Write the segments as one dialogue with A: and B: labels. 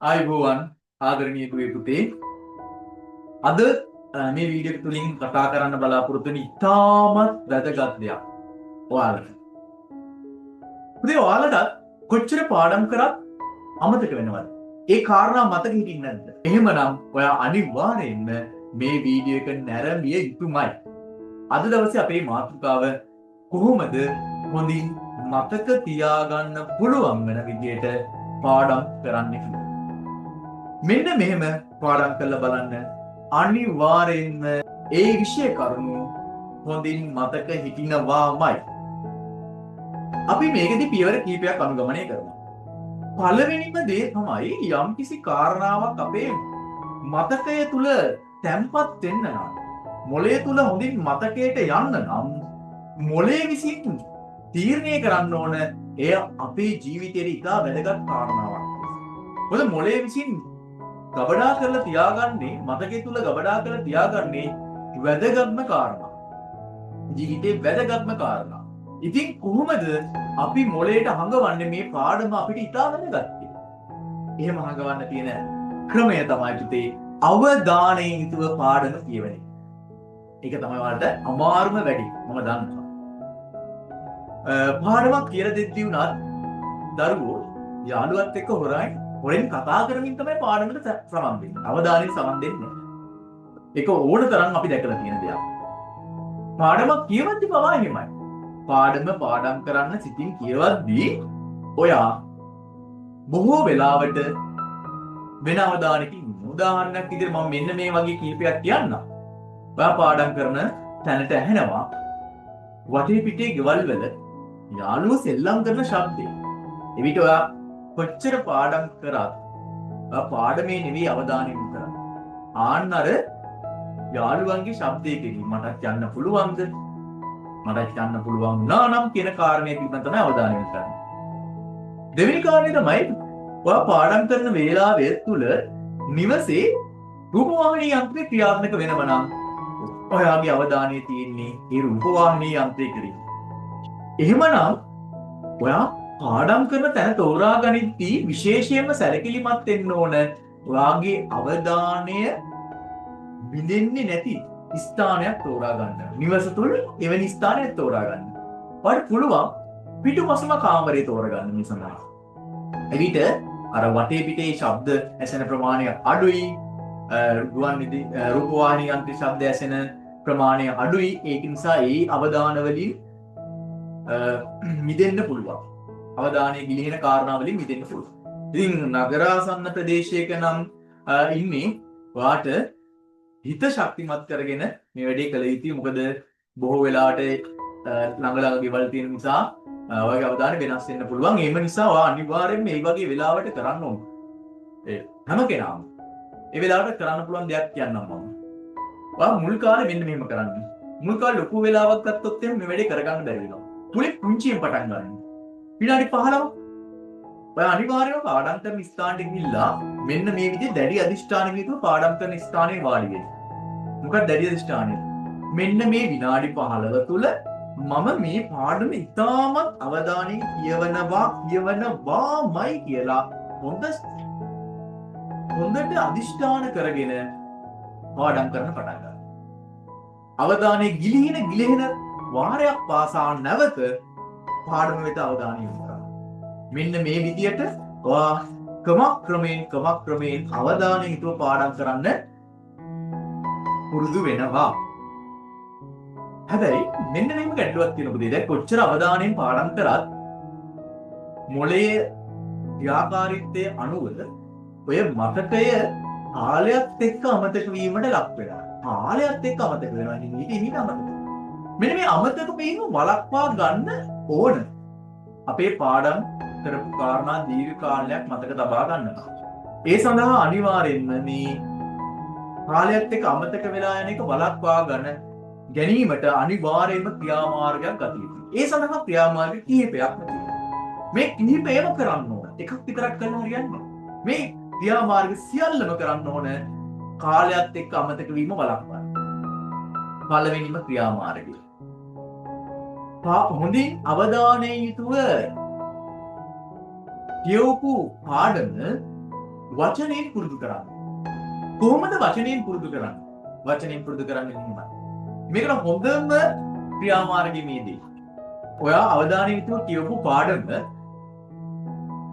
A: ආයුබෝවන් ආදරණීය දුවේ පුතේ. අද මේ වීඩියෝ එක තුලින් කතා කරන්න බලාපොරොත්තු වෙන ඉතාමත් වැදගත් දෙයක් ඔයාලට. පුතේ, ඔයාලටත් කොච්චර පාඩම් කරත් අමතක වෙනවද? ඒ කාරණා මතක හිටින්නේ නැද්ද? එහෙමනම් ඔයා අනිවාර්යයෙන්ම මේ වීඩියෝ එක නැරඹිය යුතුමයි. අද දවසේ අපේ මාතෘකාව කොහොමද හොඳින් මතක තියාගන්න පුළුවන් වෙන විදියට පාඩම් කරන්න කියලා. මෙන්න මෙහෙම පාඩම් කරලා බලන්න, අනිවාර්යෙන්ම ඒ විෂය කරුණු හොඳින් මතක හිටිනවාමයි. අපි මේකෙදි පියවර කීපයක් අනුගමනය කරනවා. පළවෙනිම දේ තමයි, යම්කිසි කාරණාවක් අපේ මතකය තුල තැම්පත් වෙන්න නම්, මොළය තුල හොඳින් මතකයට යන්න නම්, මොළය විසින් තීරණය කරන්න ඕන එය අපේ ජීවිතයට ඉතා වැදගත් කාරණාවක්. මොකද මොළය විසින් ගබඩා කරලා තියාගන්නේ, මතකය තුල ගබඩා කරලා තියාගන්නේ වැදගත්ම කාරණා. ජීවිතේ වැදගත්ම කාරණා. ඉතින් කොහොමද අපි මොළයට හඟවන්නේ මේ පාඩම අපිට ඉතා වැදගත් කියලා? එහෙම හඟවන්න තියෙන ක්‍රමය තමයි පුතේ, අවධානයෙන් යුතුව පාඩම කියවන එක. ඒක තමයි ඔයාලට අමාරුම වැඩි. මම දන්නවා. පාඩමක් කියලා දෙද්දි වුණත් දරුවෝ යාළුවත් එක්ක හොරෙන් හොරෙන් කතා කරමින් තමයි පාඩමට සමන් දෙන්නේ. අවධානයෙන් සමන් දෙන්නේ නැහැ. ඒක ඕන තරම් අපි දැකලා තියෙන දෙයක්. පාඩමක් කියවද්දි පවා එහෙමයි. පාඩම පාඩම් කරන්න සිතින් කියවද්දී ඔයා බොහෝ වෙලාවට වෙන අවධානයකින් ඉන්න. උදාහරණයක් විදිහට මම මෙන්න මේ වගේ කීපයක් කියන්නම්. ඔයා පාඩම් කරන තැනට ඇහෙනවා වටේ පිටේ ගෙවල් වල යාළුවෝ සෙල්ලම් කරන ශබ්දය. එවිට ඔයා කොච්චර පාඩම් කරත් ඔයා පාඩමේ නෙවෙයි අවධානය යොමු කරන්නේ. ආන්න අර යාළුවන්ගේ ශබ්දය කෙරෙහි, මටත් යන්න පුළුවන්ද? මටත් යන්න පුළුවන් වුණා නම් කියන කාරණය පිළිබඳ තමයි අවධානය යොමු කරන්නේ. දෙවෙනි කාරණේ තමයි, ඔයා පාඩම් කරන වේලාවය තුල නිවසේ රූපවාහිනී යන්ත්‍රය ක්‍රියාත්මක වෙනව නම්, ඔයාගේ අවධානය තියෙන්නේ ඒ රූපවාහිනී යන්ත්‍රය කෙරෙහි. එහෙමනම් ඔයා පාඩම් කරන තැන තෝරා ගනිද්දී විශේෂයෙන්ම සැලකිලිමත් වෙන්න ඕන, ඔයාගේ අවධානය බිඳෙන්නේ නැති ස්ථානයක් තෝරා ගන්න. නිවස තුළ එවැනි ස්ථානයක් තෝරා ගන්න. ඔයාලට පුළුවන් පිටුපසම කාමරය තෝරගන්න මේ සඳහා. එවිට අර වටේ පිටේ ශබ්ද ඇසෙන ප්‍රමාණය අඩුයි. ගුවන් විදුලි රූපවාහිනී යන්ත්‍ර ශබ්ද ඇසෙන ප්‍රමාණය අඩුයි. ඒක නිසා ඒ අවධාන වලින් මිදෙන්න පුළුවන්. අවධානය ගිලිහෙන කාරණා වලින් මිදෙන්න පුළුවන්. ඉතින් නගරාසන්න ප්‍රදේශයක නම් ඉන්නේ, ඔයාට හිත ශක්තිමත් කරගෙන මේ වැඩේ කළ යුතුයි. මොකද බොහෝ වෙලාවට ළඟ ළඟ ගෙවල් තියෙන නිසා ඔයාගේ අවධානය වෙනස් වෙන්න පුළුවන්. ඒම නිසා ඔයා අනිවාර්යෙන්ම මේ වගේ වෙලාවට කරන්න ඕන. ඒ හැම කෙනාම ඒ වෙලාවට කරන්න පුළුවන් දෙයක් කියන්නම් මම. ඔයා මුල් කාලේ මෙන්න මෙහෙම කරන්න. මුල් කාලේ ලොකු වෙලාවක් ගත්තොත් එහෙම මේ වැඩේ කරගන්න බැරි වෙනවා. මුලින් පුංචියෙන් පටන් ගන්න. විනාඩි 15ක්. ඔයා අනිවාර්යයෙන්ම පාඩම් කරන ස්ථානට ගිහිල්ලා මෙන්න මේ විදිහේ දැඩි අධිෂ්ඨානයකින් යුතුව පාඩම් කරන ස්ථානයේ වාඩි වෙන්න. මොකක්ද දැඩි අධිෂ්ඨානය? මෙන්න මේ විනාඩි 15 තුල මම මේ පාඩම ඉතාමත් අවධානයෙන් කියවනවා කියවනවාමයි කියලා හොඳට අධිෂ්ඨාන කරගෙන පාඩම් කරන්න පටන් ගන්න. අවධානය ගිලිහෙන ගිලිහෙන වාරයක් පාසා නැවත පාඩම වෙත අවධානය යොමු කරන්න. මෙන්න මේ විදියට ඔයා ක්‍රමක්‍රමයෙන් ක්‍රමක්‍රමයෙන් අවධානය යුතුව පාඩම් කරන්න පුරුදු වෙනවා. හැබැයි මෙන්න මෙහෙම ගැටලුවක් තියෙනවා පුතේ. දැන් කොච්චර අවධානයෙන් පාඩම් කරත් මොළයේ ක්‍රියාකාරීත්වයේ අනුව ඔය මතකය කාලයත් එක්ක අමතක වීමට ලක් වෙනවා. කාලයත් එක්ක අමතක වෙනවා. ඉතින් ඊට එමින් අමතක. මෙන්න මේ අමතක වීම වළක්වා ගන්න ඕන. අපේ පාඩම් කරපු කාරණා දීර්ඝ කාලයක් මතක තබා ගන්නවා. ඒ සඳහා අනිවාර්යෙන්ම මේ කාලයත් එක්ක අමතක වෙලා යන එක වළක්වා ගැනීමට අනිවාර්යයෙන්ම ක්‍රියාමාර්ගයක් ගත යුතුයි. ඒ සඳහා ක්‍රියාමාර්ග කිහිපයක්ම තියෙනවා. මේ කිහිපයම කරන්න ඕන. එකක් විතරක් කරලා හරියන්නේ නැහැ. මේ ක්‍රියාමාර්ග සියල්ලම කරන්න ඕන කාලයත් එක්ක අමතක වීම වළක්වන්න. පළවෙනිම ක්‍රියාමාර්ගය. හොඳින් අවධානයෙන් යුතුව කියවපු පාඩම වචනයෙන් පුරුදු කරන්න. කොහොමද වචනයෙන් පුරුදු කරන්නේ? වචනයෙන් පුරුදු කරන්නේ මෙහෙමයි. මේකට හොඳම ක්‍රියාමාර්ගය මේ දේ. ඔයා අවධානය යුතුව කියවපු පාඩම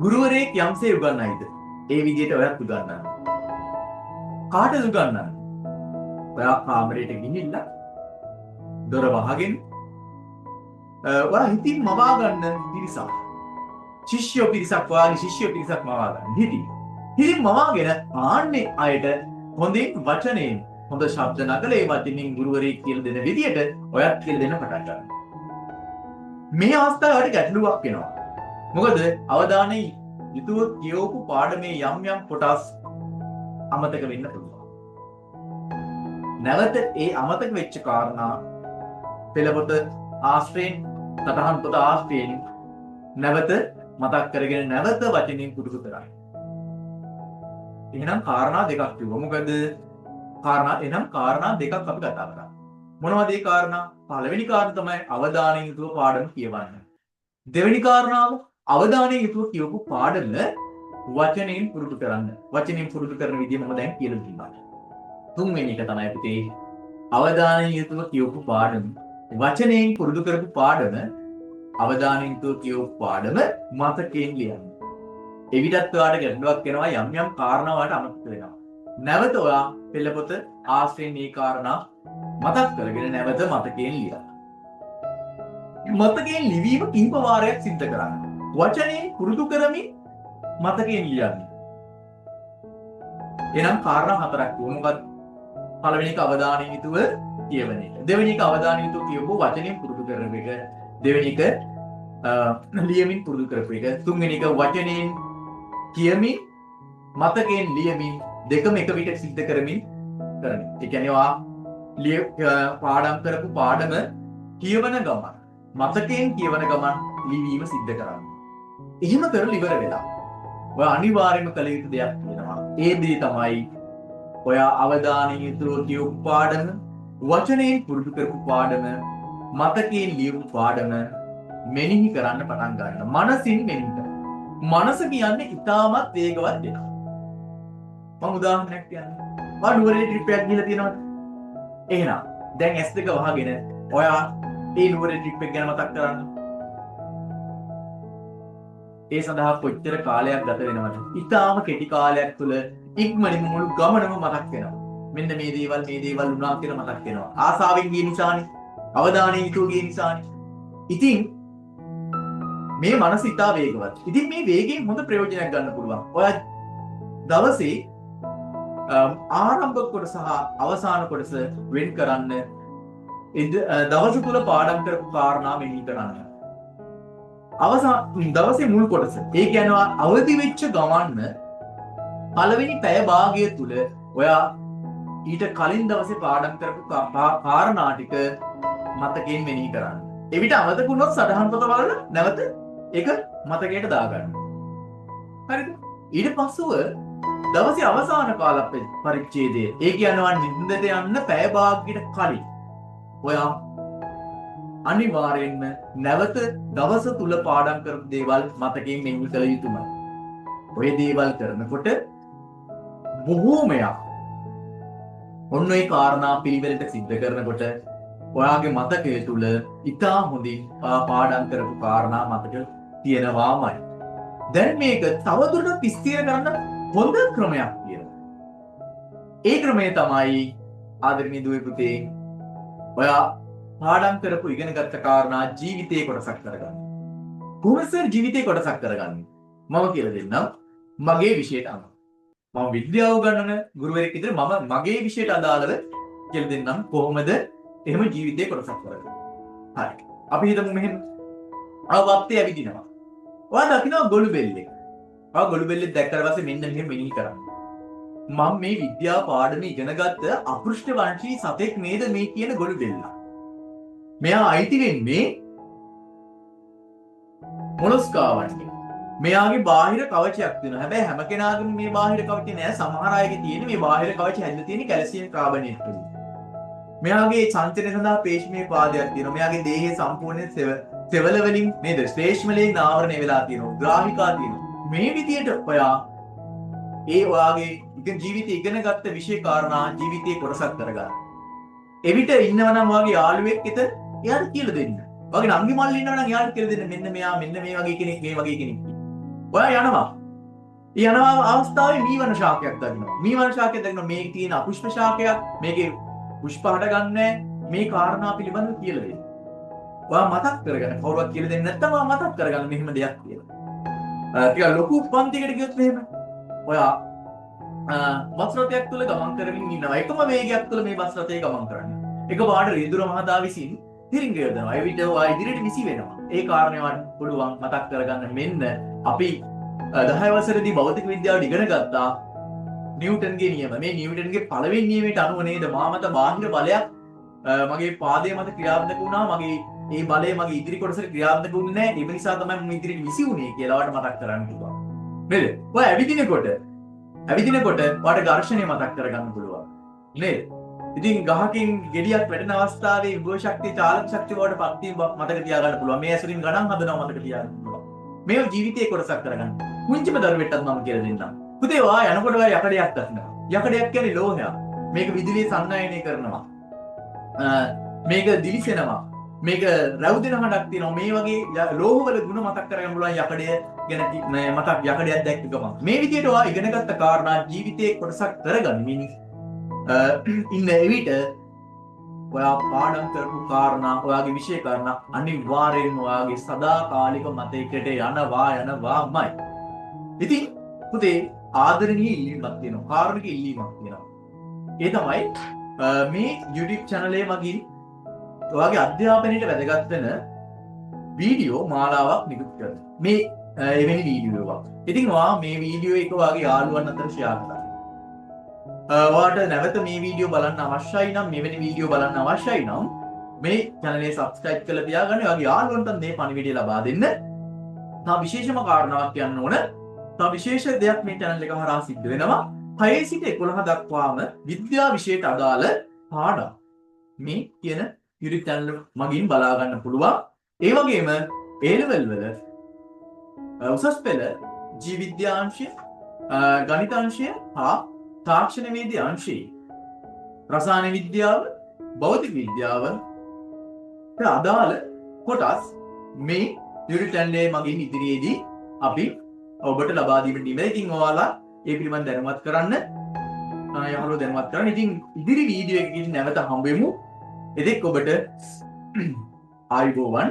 A: ගුරුවරයෙක් යම්සේ උගන්වයිද? ඒ විදිහට ඔයත් උගන්වන්න. කාටද උගන්වන්නේ? ඔයා කාමරයට ගිහිල්ලා දොර වහගෙන ඔයා හිතින් මවා ගන්න පිරිසක්. ශිෂ්‍යෝ පිරිසක්, ඔයාගේ ශිෂ්‍යෝ පිරිසක් මවා ගන්න. හිතින්. හිතින් මවාගෙන ආන්නේ අයට හොඳින් වචනයෙන් හොඳ ශබ්ද නගලා ඒ වචනෙන් ගුරුවරයෙක් කියලා දෙන විදියට ඔයත් කියලා දෙන්න පටන් ගන්නවා. මේ අවස්ථාවේ ඔයාලට ගැටලුවක් වෙනවා. මොකද අවධානය යුතුව කියවපු පාඩමේ යම් යම් කොටස් අමතක වෙන්න පුළුවන්. නැවත ඒ අමතක වෙච්ච කාරණා පෙළපොත ආශ්‍රයෙන්, සටහන් පොත ආශ්‍රයෙන් නැවත මතක් කරගෙන නැවත වචනෙන් පුරුදු කරන්න. එහෙනම් කාරණා දෙකක් කිව්වා. මොකද කාරණා, එහෙනම් කාරණා දෙකක් අපි කතා කරා. මොනවද ඒ කාරණා? පළවෙනි කාරණා තමයි අවධානයෙන් යුතුව පාඩම කියවන්න. දෙවෙනි කාරණාව අවධානයෙන් යුතුව කියවපු පාඩම වචනයෙන් පුරුදු කරන්න. වචනයෙන් පුරුදු කරන විදිය මම දැන් කියලා දුන්නා. තුන්වෙනි එක තමයි පුතේ අවධානයෙන් යුතුව කියවපු පාඩම වචනයෙන් පුරුදු කරපු පාඩම අවධානයෙන් යුතුව කියවපු පාඩම මතකයෙන් ලියන්න. එවිටත් ඔයාට ගැටලුවක් එනවා, යම් යම් කාරණා ඔයාට අමතක වෙනවා. නැවත ඔයා පෙළපොත ආශ්‍රයෙන් මේ කාරණා මතක් කරගෙන නැවත මතකයෙන් ලියන්න. මතකයෙන් ලිවීම කිහිප වාරයක් සිද්ධ කරන්න. වචනයෙන් පුරුදු කරමින් මතකයෙන් ලියන්න. එහෙනම් කාරණා හතරක් කිව්වා. මොකක්ද? පළවෙනි එක අවධානයෙන් යුතුව කියවන එක. දෙවෙනි එක අවධානයෙන් යුතුව කියවපු වචනයෙන් පුරුදු කරන එක. දෙවෙනි එක ලියමින් පුරුදු කරපු එක. තුන්වෙනි එක වචනයෙන් කියමින් මතකයෙන් ලියමින් දෙකම එක විට සිද්ධ කරමින් කරන එක. ඒ කියන්නේ ඔයා පාඩම් කරපු පාඩම කියවන ගමන් මතකයෙන් කියවන ගමන් ලිවීම සිද්ධ කරන්න. එහෙම කරලා ඉවර වෙලා ඔයා අනිවාර්යයෙන්ම කළ යුතු දෙයක් තියෙනවා. ඒ දේ තමයි ඔයා අවධානයෙන් යුතුව කියවපු පාඩම, වචනයෙන් පුරුදු කරපු පාඩම, මතකයෙන් ලියපු පාඩම මෙනෙහි කරන්න පටන් ගන්න. මනසින් මෙනෙහි කරන්න. මනස කියන්නේ ඉතාමත් වේගවත් දෙයක්. මම උදාහරණයක් කියන්නම්. ඔයා නුවරඑළිය ට්‍රිප් එකක් ගිහලා තියෙනවද? එහෙනම් දැන් S2 වහගෙන ඔයා ඒ නුවරඑළිය ට්‍රිප් එක ගැන මතක් කරන්න. ඒ සඳහා කොච්චර කාලයක් ගත වෙනවද? ඉතාම කෙටි කාලයක් තුළ ඉක්මනින්ම මුළු ගමනම මතක් වෙනවා. මෙන්න මේ දේවල් මේ දේවල් වුණා කියලා මතක් වෙනවා. ආසාවෙන් ගිය නිසානේ. අවධානයෙන් යුතුව ගිය නිසානේ. ඉතින් මේ මනස ඉතා වේගවත්. ඉතින් මේ වේගයෙන් හොඳ ප්‍රයෝජනයක් ගන්න පුළුවන්. ඔයා දවසේ ආරම්භ කොටස සහ අවසාන කොටස වෙන් කරන්න. දවස තුල පාඩම් කරපු කාරණා මෙනෙහි කරන්න. අවසාන දවසේ මුල් කොටස. ඒ කියනවා අවදි වෙච්ච ගමන්ම පළවෙනි පැය භාගය තුල ඔයා ඊට කලින් දවසේ පාඩම් කරපු කාරණා ටික මතකයෙන් මෙනෙහි කරන්න. එවිට අමතක වුණොත් සටහන් පොත බලලා නැවත ඒක මතකයට දාගන්න. හරිද? ඊට පසුව දවසේ අවසාන කාල පරිච්ඡේදය. ඒ කියනවා නිින්දට යන්න පැය භාගයකට කලින් ඔයා අනිවාර්යෙන්ම නැවත දවස තුල පාඩම් කරපු දේවල් මතකයෙන් මෙනෙහි කළ යුතුමයි. ඔය දේවල් කරනකොට බොහෝමයක් ඔන්න ඔය කාරණා පිළිවෙලට සිද්ධ කරනකොට ඔයාගේ මතකය තුල ඉතා හොඳින් පාඩම් කරපු කාරණා මතක තියෙනවාමයි. දැන් මේක තවදුරටත් විස්තර කරන්න හොඳ ක්‍රමයක් තියෙනවා. ඒ ක්‍රමය තමයි ආදරණීය දුවේ පුතේ ඔයා පාඩම් කරපු ඉගෙනගත්ත කාරණා ජීවිතේ කොටසක් කරගන්න. කොහොමද සර් ජීවිතේ කොටසක් කරගන්නේ? මම කියලා දෙන්නම් මගේ විෂයට අනුව. මම විද්‍යාව උගන්වන ගුරුවරයෙක් විදිහට මම මගේ විෂයට අදාළව කියලා දෙන්නම් කොහොමද එහෙම ජීවිතේ කොටසක් කරගන්නේ. හරි. අපි හිතමු මෙහෙම. ඔයා වත්තේ ඇවිදිනවා. ඔයා දකිනවා ගොළු බෙල්ලෙක්. ඔයා ගොළු බෙල්ලෙක් දැක්කට පස්සේ මෙන්න මෙහෙම මෙනෙහි කරන්න. මම මේ විද්‍යාව පාඩම ඉගෙනගත්ත අපෘෂ්ඨ වංශී සතෙක් නේද මේ කියන ගොළු බෙල්ලා. මෙයා අයිති වෙන්නේ මොලොස්කාවන්ට. මෙයාගේ බාහිර කවචයක් තියෙනවා. හැබැයි හැම කෙනාගේම මේ බාහිර කවචය නෑ. සමහර අයගේ තියෙන මේ බාහිර කවචය හැදලා තියෙන්නේ කැල්සියම් කාබනේට් වලින්. මෙයාගේ සංචරණය සඳහා පේශිමය පාදයක් තියෙනවා. මෙයාගේ දේහය සම්පූර්ණයෙන් සෙවල වලින් නේද? ශ්ලේෂ්ම වලින් ආවරණය වෙලා තියෙනවා. ග්‍රාහිකා තියෙනවා. මේ විදියට ඔයා ඒ ඔයාගේ ඉතින් ජීවිතේ ඉගෙන ගත්ත විෂය කාරණා ජීවිතේ කොටසක් කරගන්න. එවිට ඉන්නවා නම් ඔයාගේ යාළුවෙක් එතන එයාට කියලා දෙන්න. ඔයාගේ නංගි මල්ලි ඉන්නවා නම් එයාට කියලා දෙන්න මෙන්න මෙයා මෙන්න මේ වගේ කෙනෙක් මේ වගේ කෙනෙක්. ඔයා යනවා. ඒ යන අවස්ථාවේ මීවන ශාකයක් දකින්නවා. මීවන ශාකයක් දකින්නවා මේකේ තියෙන අපුෂ්ප ශාකයක්, මේකේ පුෂ්ප හටගන්නේ මේ කාරණා පිළිබඳව කියලා දෙන්න. ඔයා මතක් කරගන්න. කවුරුවත් කියලා දෙන්නේ නැත්නම් ඔයා මතක් කරගන්න මෙහෙම දෙයක් කියලා. ටිකක් ලොකු පන්තියකට ගියොත් මෙහෙම ඔයා බස් රථයක් තුල ගමන් කරමින් ඉන්නවා. එකම වේගයක් තුල මේ බස් රථය ගමන් කරන්නේ. එකපාරට රිදුර මහතා විසින් තිරිංග යොදනවා. ඒ විට ඔයා ඉදිරියට විසි වෙනවා. ඒ කාරණේ ඔයාට පුළුවන් මතක් කරගන්න මෙන්න අපි 10 වසරේදී භෞතික විද්‍යාව ඉගෙන ගත්තා නිව්ටන්ගේ නියම. මේ නිව්ටන්ගේ පළවෙනි නියමයට අනුව නේද මා මත බාහිර බලයක් මගේ පාදයේ මත ක්‍රියාත්මක වුණා. මගේ ඒ බලය මගේ ඉදිරි කොටසට ක්‍රියාත්මක වුණේ නැහැ. ඒ නිසා තමයි මම ඉදිරියට විසි වුණේ කියලා ඔයාට මතක් කරගන්න පුළුවන්. නේද? ඔයා ඇවිදිනකොට ඔයාට ඝර්ෂණය මතක් කරගන්න පුළුවන්. නේද? ඉතින් ගහකින් ගෙඩියක් වැටෙන අවස්ථාවේ විභව ශක්තිය චාලක ශක්තිය බවට පත් වීම මතක තියාගන්න පුළුවන්. මේ ඇසුරින් ගණන් හදනවා මතක තියාගන්න පුළුවන්. මේව ජීවිතයේ කොටසක් කරගන්න. පුංචිම දරුවෙක්ටත් මම කියලා දෙන්නම්. පුතේ ඔයා යනකොට ඔයා යකඩයක් දකිනවා. යකඩයක් කියන්නේ ලෝහයක්. මේක විදුලිය සංනයනය කරනවා. මේක දිලිසෙනවා. මේක රැව් දෙන හඬක් තියෙනවා. මේ වගේ ලෝහවල ගුණ මතක් කරගන්න පුළුවන් යකඩය ගැන මතක් යකඩයක් දැක්ක ගමන්. මේ විදිහට ඔයා ඉගෙනගත්ත කාරණා ජීවිතයේ කොටසක් කරගනිමින් ඉන්න එවිට ඔයා පාඩම් කරපු කාරණා ඔයාගේ විෂය කාරණා අනිවාර්යයෙන්ම ඔයාගේ සදාකාලික මතයකට යනවාමයි. ඉතින් පුතේ ආදරණීය ඉල්ලීමක් තියෙනවා. කාරුණික ඉල්ලීමක් තියෙනවා. ඒ තමයි මේ YouTube channel එක මගින් ඔයාගේ අධ්‍යාපනයට වැදගත් වෙන වීඩියෝ මාලාවක් නිකුත් කරනවා. මේ එවැනි වීඩියෝ එකක්. ඉතින් ඔයා මේ වීඩියෝ එක ඔයාගේ යාළුවන් අතර ෂෙයා කරන්න. ඔයාට නැවත මේ වීඩියෝ බලන්න අවශ්‍යයි නම් මෙවැනි වීඩියෝ බලන්න අවශ්‍යයි නම් මේ channel එක subscribe කරලා තියාගන්න. ඔයාගේ යාළුවන්ටත් මේ පණිවිඩය ලබා දෙන්න. තව විශේෂම කාරණාවක් කියන්න ඕන. තව විශේෂ දෙයක් මේ channel එක හරහා සිද්ධ වෙනවා. 6 සිට 11 දක්වාම විද්‍යා විෂයට අදාළ පාඩම් මේ කියන YouTube channel මගින් බලා ගන්න පුළුවන්. ඒ වගේම A level වල උසස් පෙළ ජීව විද්‍යා අංශය, ගණිත අංශය හා තාක්ෂණ වේද්‍ය අංශයේ රසායන විද්‍යාව, භෞතික විද්‍යාව අදාළ කොටස් මේ YouTube channel එකේ මගින් ඉදිරියේදී අපි ඔබට ලබා දීමට නියමිතයි. ඉතින් ඔයාලා ඒ පිළිබඳ දැනුවත් කරන්න, යහළුවෝ දැනුවත් කරන්න. ඉතින් ඉදිරි වීඩියෝ එකකින් නැවත හම්බ වෙමු. එතෙක් ඔබට ආයුබෝවන්.